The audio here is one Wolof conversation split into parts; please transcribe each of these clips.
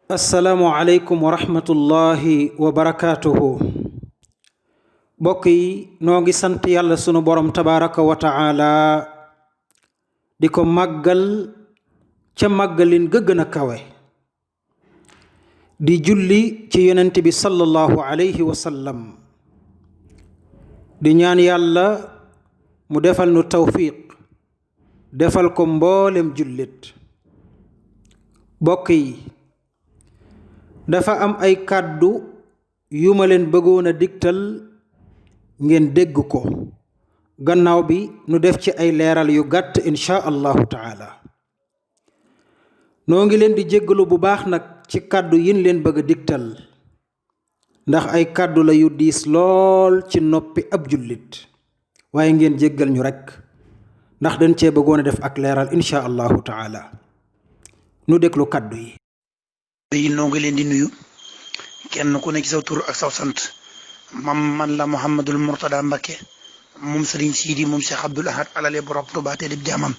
assalaamu aleykum wa rahmatullahi wa barakaatuhu. mbokk yi noo ngi sant yàlla sunu borom tabaraka wa taala di ko màggal ca màggalin ga gën a kawe, di julli ci yonent bi sallallahu alayhi wa sallam, di ñaan yàlla mu defal nu tawfiq defal ko mboolem jullit. mbokk yi dafa am ay kàddu yu ma leen bëggoon a digtal ngeen dégg ko, gannaaw bi nu def ci ay leeral yu gàtt insha allahu taala. noo ngi leen di jéggalu bu baax nag ci kàddu yin leen bëgg a digtal, ndax ay kàddu la yu diis lool ci noppi ab jullit, waaye ngeen jéggal ñu rekk ndax dañ cee bëggoon a def ak leeral insha allahu taala. nu déglu kàddu yi. noo ngi leen di nuyu kenn ku ne ci saw tur ak saw sant. man la Mouhamadul Mourtada Mbacké moom Serigne Sidi moom Cheikh Abdoul Ahad alale borom Tuubaa te di jaamam.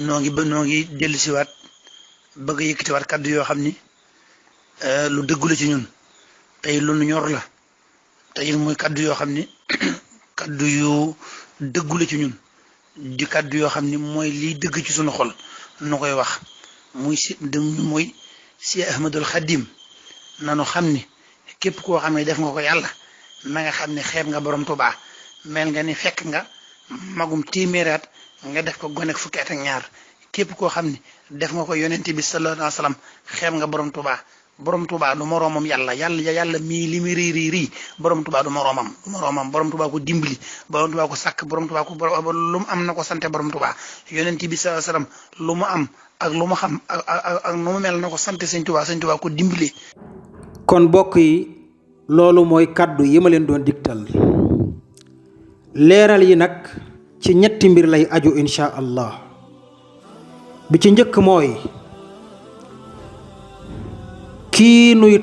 noo ngi dellu siwaat bëgg a yëkkatiwaat kaddu yoo xam ni lu dëggu la ci ñun tey lu nu ñor la tey mooy kaddu yoo xam ni kaddu yu dëggu la ci ñun di kaddu yoo xam ni mooy liy dëgg ci sunu xol nu koy wax. mooy si Ahmadul Xadim nanu xam ni képp koo xam ne def nga ko yàlla na nga xam ne xeeb nga borom Tuubaa, mel nga ni fekk nga magum téeméeraat nga def ko gone fukki at ak ñaar. képp koo xam ne def nga ko yonent bi sallallahu alayhi wa sallam xeeb nga borom Tuubaa. borom Tuubaa du moroomam yàlla mii li muy rii borom Tuubaa du moroomam borom Tuubaa ko dimbali, borom Tuubaa ko sàkk, borom Tuubaa ko lu mu am na ko sante borom Tuubaa. yonent bi sallallahu alayhi wa sallam lu mu am ak lu mu xam ak nu mu mel na ko sante sëñ Tuubaa ko dimbali. kon mbokk yi loolu mooy kàddu yi ma leen doon digtal. leeral yi nag ci ñetti mbir lay aju insha allah. bi ci njëkk mooy kii nuy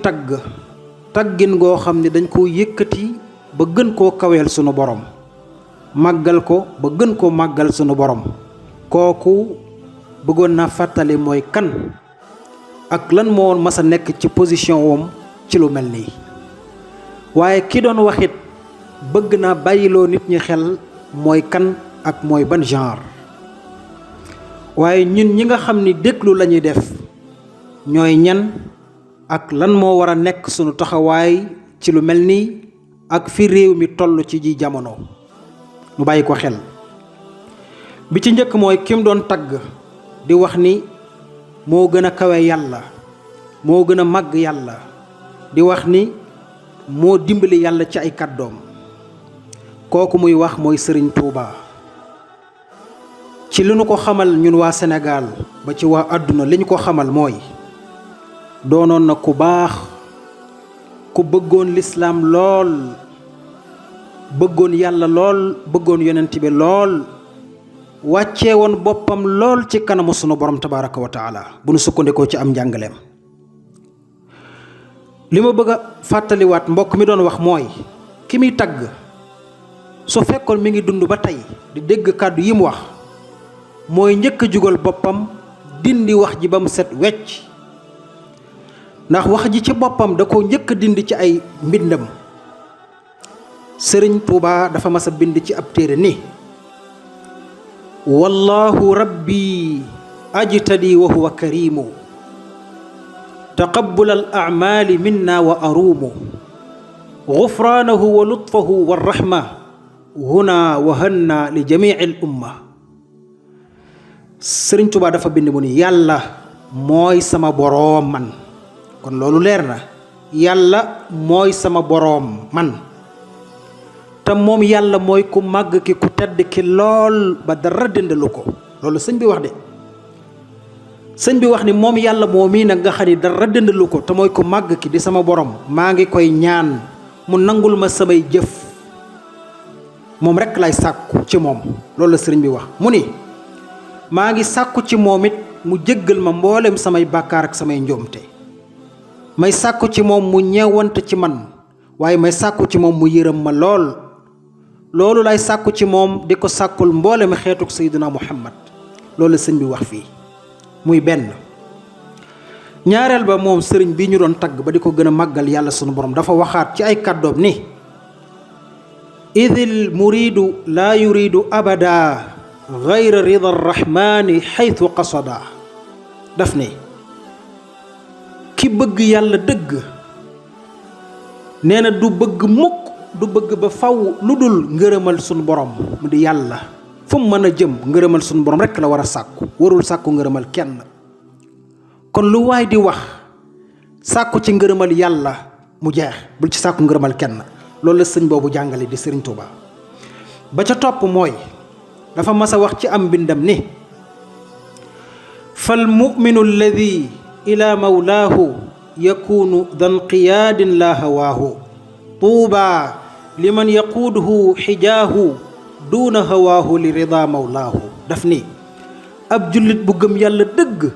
taggin goo xam ne dañ koo yëkkati ba gën koo kaweel sunu borom, màggal ko ba gën koo màggal sunu borom, kooku bëggoon naa fàttali mooy kan ak lan moo mas a nekk ci position wam ci lu mel nii. waaye ki doon waxit bëgg naa bàyyiloo nit ñi xel mooy kan ak mooy ban genre. waaye ñun ñi nga xam ni déglu lañuy def ñooy ñan ak lan moo war a nekk sunu taxawaay ci lu mel nii ak fi réew mi toll ci ji jamono, nu bàyyi ko xel. bi ci njëkk mooy kim doon tagg di wax ni moo gën a kawe yàlla, moo gën a màgg yàlla, di wax ni moo dimbali yàlla ci ay kàddoom. kooku muy wax mooy Sëriñ Tuubaa. ci li nu ko xamal ñun waa Sénégal ba ci waa àdduna li ñu ko xamal mooy doonoon na ku baax, ku bëggoon lislaam lool, bëggoon yàlla lool, bëggoon yonent bi lool, wàccee woon boppam lool ci kanamu sunu borom tabaraka wa taala bu nu sukkandikoo ci am njàngaleem. li ma bëgg a fàttaliwaat mbokk mi doon wax mooy ki muy tagg su fekkoon mi ngi dund ba tey di dégg kàddu yi mu wax, mooy njëkk a jugal boppam dindi wax ji ba mu set wecc. ndax wax ji ci boppam da ko njëkk a dindi ci ay mbindam. Sëriñ Tuubaa dafa mas a bind ci ab téere ni wallahu rabbi ajtadi wa huwa karimu taqabbul al a'mali minna wa arumu ghufranahu wa lutfahu wa rahma huna wa hanna li jami'i al umma. Sëriñ Tuubaa dafa bind mu ni yàlla mooy sama boroom man, kon loolu leer na. yàlla mooy sama boroom man, te moom yàlla mooy ku màgg ki ku tedd ki lool ba dara dëndalu ko. loolu sëñ bi wax de. sëñ bi wax ni moom yàlla moo mii nag nga xam ni dara dëndalu ko te mooy ku màgg ki di sama boroom, maa ngi koy ñaan mu nangul ma samay jëf. moom rekk lay sàkku ci moom. loolu la sëriñ bi wax mu ni maa ngi sàkku ci moom it mu jéggal ma mboolem samay bàkkaar ak samay njoomte. may sàkku ci moom mu ñeewante ci man, waaye may sàkku ci moom mu yërëm ma lool. loolu lay sàkku ci moom di ko sàkkul mboolem xeetuk Seydina Muhammad. loolu la sëñ bi wax fii muy benn. ñaareel ba moom sëriñ bi ñu doon tagg ba di ko gën a màggal yàlla sunu borom dafa waxaat ci ay kàddoom ni idil muridu laa yuridu abada gayra rida arrahmani xaytu qasada. daf ne ki bëgg yàlla dëgg nee na du bëgg mukk du bëgg ba faw lu dul ngërëmal sunu borom mu di yàlla. fu mu mën a jëm ngërëmal sunu borom rekk la war a sàkku, warul sàkku ngërëmal kenn. kon lu waay di wax sàkku ci ngërëmal yàlla mu jeex, bul ci sàkku ngërëmal kenn. loolu la sëñ boobu jàngale di Sëriñ Tuuba. ba ca topp mooy dafa mas a wax ci am mbindam ni fal muminu alladi ila mawlaahu yakunu dan qiyaadin la hawaahu tuuba liman yaquuduhu xijaahu duuna hawaahu li rida mawlaahu. daf ni ab jullit bu gëm yàlla dëgg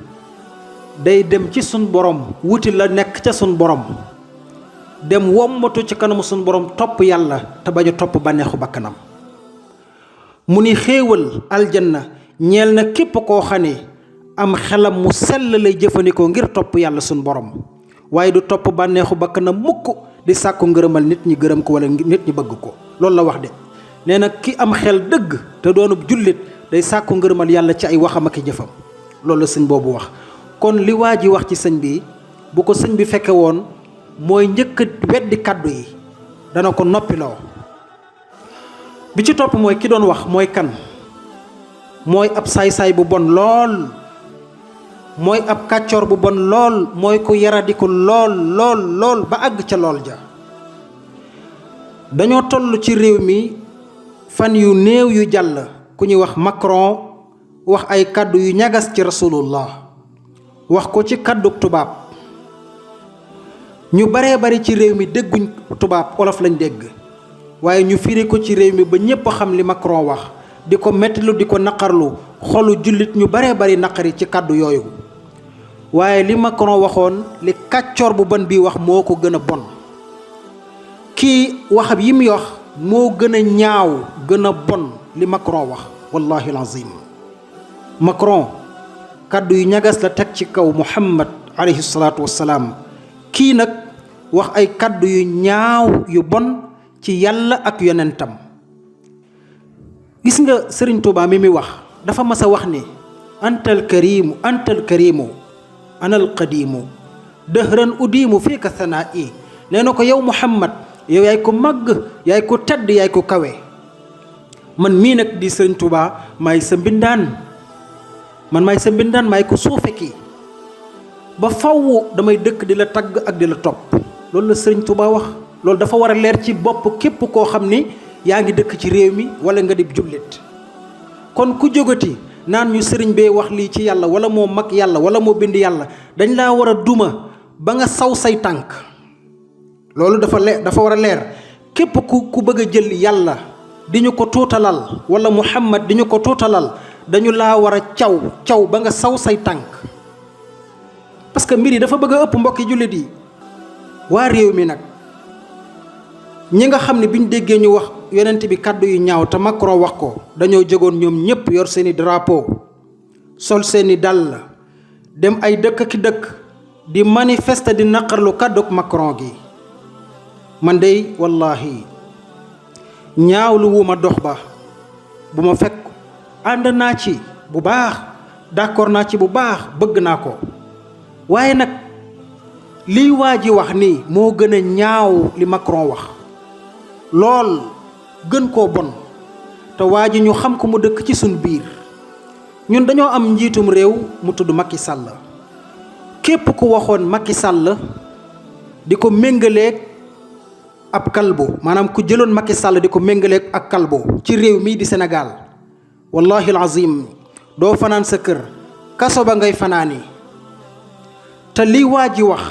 day dem ci sun borom wuti la nekk ca sun borom, dem wommatu ci kanamu sun borom topp yàlla te bañ a topp bànneexu bakkanam. mu ni xéewal aljanna ñeel na képp koo xam ne am xelam mu sell lay jëfandikoo ngir topp yàlla sun borom, waaye du topp bànneexu bakkanam mukk di sàkku ngërëmal nit ñi gërëm ko wala nit ñi bëgg ko. loolu la wax de. nee na ki am xel dëgg te doonub jullit day sàkku ngërëmal yàlla ci ay waxam ak i jëfam. loolu la sëñ boobu wax. kon li waa ji wax ci sëñ bi bu ko sëñ bi fekke woon mooy njëkk weddi kàddu yi, dana ko noppiloo. bi ci topp mooy ki doon wax mooy kan? mooy ab saay-saay bu bon lool, mooy ab kàccoor bu bon lool, mooy ku yaradiku lool ba àgg ca lool ja. dañoo toll ci réew mi fan yu néew yu jàll ku ñuy wax Macron wax ay kàddu yu ñagas ci rasulullah, wax ko ci kàddu tubaab. ñu baree bari ci réew mi dégguñ tubaab, olof lañ dégg, waaye ñu firi ko ci réew mi ba ñépp xam li Macron wax, di ko mettilu di ko naqarlu. xolu jullit ñu baree bari naqari ci kàddu yooyu. waaye li Macron waxoon, li kàccoor bu bon bii wax moo ko gën a bon. kii waxam yi muy wax moo gën a ñaaw, gën a bon li Macron wax, wallahi alazim. Macron kàddu yu ñagas la teg ci kaw Muhammad alayhi salaatu wassalaam. kii nag wax ay kàddu yu ñaaw yu bon ci yàlla ak yonentam. gis nga Sëriñ Tuubaa mi muy wax dafa mas a wax ni antal karimu anal qadimu dëhran udimu fii ka sanaa i. nee na ko yow Muhammad yow yaay ko màgg, yaay ko tedd, yaay ko kawe. man mii nag di Sëriñ Tuubaa maay sa mbindaan, maay ko suufe kii. ba faw damay dëkk di la tagg ak di la topp. loolu la Sëriñ Tuubaa wax. loolu dafa war a leer ci bopp képp koo xam ni yaa ngi dëkk ci réew mi wala nga di jullit. kon ku jógati naan ñu sëriñ bee wax lii ci yàlla wala moo mag yàlla wala moo bind yàlla, dañ laa war a duma ba nga saw say tànk. loolu dafa war a leer. képp ku bëgg a jël yàlla di ñu ko tuutalal wala Muhammad di ñu ko tuutalal, dañu laa war a caw ba nga saw say tànk. parce que mbir yi dafa bëgg a ëpp mbokki jullit yi. waa réew mi nag ñi nga xam ne biñ déggee ñu wax yonent bi kàddu yu ñaaw te Macron wax ko, dañoo jógoon ñoom ñépp yor seeni drapeau, sol seeni dàll, dem ay dëkk ki dëkk di manifester di naqarlu kàdduk Macron gi. man dey wallahi ñaawlu wu ma dox ba bu ma fekk ànd naa ci bu baax, d'accord naa ci bu baax, bëgg naa ko. waaye nag liy waa ji wax nii moo gën a ñaaw li Macron wax lool, gën koo bon. te waa ji ñu xam ko mu dëkk ci suñ biir. ñun dañoo am njiitum réew mu tudd Macky Sall. képp ku waxoon Macky Sall di ko méngaleeg ab kalbo, maanaam ku jëloon Macky Sall di ko méngaleeg ak kalbo ci réew mii di Sénégal, wallahi alazim doo fanaan sa kër, kaso ba ngay fanaani. te lii waa ji wax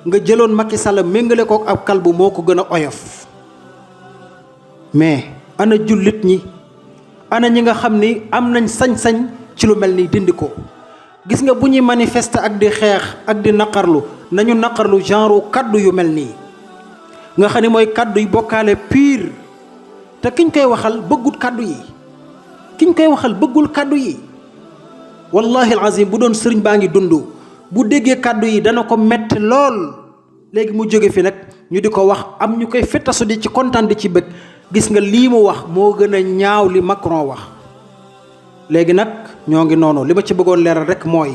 nga jëloon Macky Sall méngale ko ab kalbu moo ko gën a oyof. mais ana jullit ñi, ana ñi nga xam ni am nañ sañ-sañ ci lu mel ni dindi ko. gis nga bu ñuy manifester ak di xeex ak di naqarlu, nañu naqarlu genre kaddu yu mel nii nga xam ne mooy kaddu yu bokkaale pire. te kiñ koy waxal bëggul kaddu yi, wallahi alazim bu doon sëriñ baa ngi dund bu déggee kàddu yi dana ko metti lool léegi mu jóge fi nag ñu di ko wax am ñu koy fettasu di ci kontaan di ci bëgg gis nga lii mu wax moo gën a ñaaw li Macron wax. léegi nag ñoo ngi noonu li ma ci bëggoon leeral rek mooy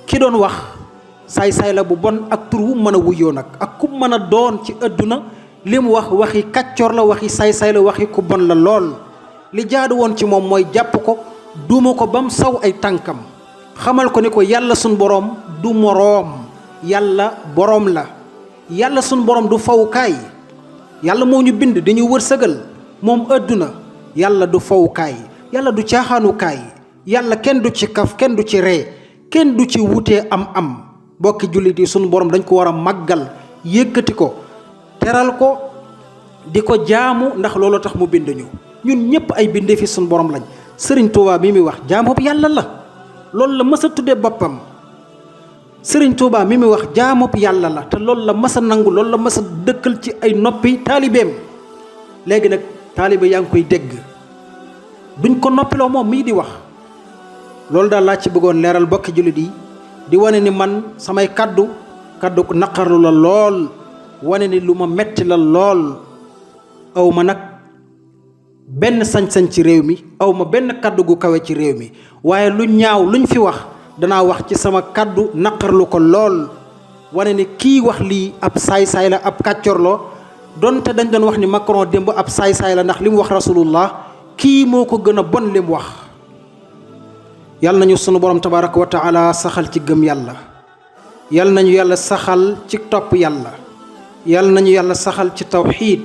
ki doon wax saay-saay la bu bon ak tur wu mën a wuyoo nag ak ku mën a doon ci àdduna li mu wax waxi kàccoor la waxi saay-saay la waxi ku bon la lool. li jaadu woon ci moom mooy jàpp ko duuma ko ba mu saw ay tànkam xamal ko ni ko yàlla suñ boroom du moroom yàlla boroom la yàlla suñ boroom du fawukaay yàlla moo ñu bind dañu wërsëgal moom àdduna yàlla du fawukaay yàlla du caaxaanukaay yàlla kenn du ci kaf kenn du ci ree kenn du ci wutee am bokki jullit yi suñu borom dañ ko war a màggal yëkkati ko teral ko di ko jaamu ndax loolu tax mu bind ñu ñun ñëpp ay bindee fi suñu borom lañ. Sëriñ Tuubaa mi muy wax jaamu yàlla la loolu la mës a tuddee boppam Sëriñ Tuubaa mi muy wax jaamu yàlla la te loolu la mës a nangu loolu la mës a dëkkal ci ay noppi taalibeem. léegi nag taalibe yaa ngi koy dégg duñ ko noppiloo moom mii di wax loolu daal laa ci bëggoon leeral bokki jullit yi di wane ni man samay kaddu naqarlu la lool wane ni lu ma metti la lool aw ma nag benn sañ-sañ ci réew mi aw ma benn kaddu gu kawe ci réew mi waaye lu ñaaw luñ fi wax danaa wax ci sama kaddu naqarlu ko lool wane ni kii wax lii ab saay-saay la ab kàccorloo donte dañ doon wax ni Macron démb ab saay-saay la ndax li mu wax rasulullah kii moo ko gën a bon li mu wax. yàlla nañu sunu borom tabaraka wa taala saxal ci gëm yàlla yàlla nañu yàlla saxal ci topp yàlla yàlla nañu yàlla saxal ci tawxiid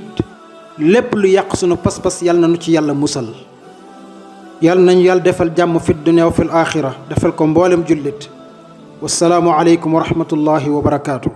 lépp lu yàq sunu pas-pas yàlla nañu ci yàlla musal yàlla nañu yàlla defal jàmm fi dunya wa fil axira defal ko mboolem jullit wassalaamu aleykum wa rahmatullahi wa barakaatu.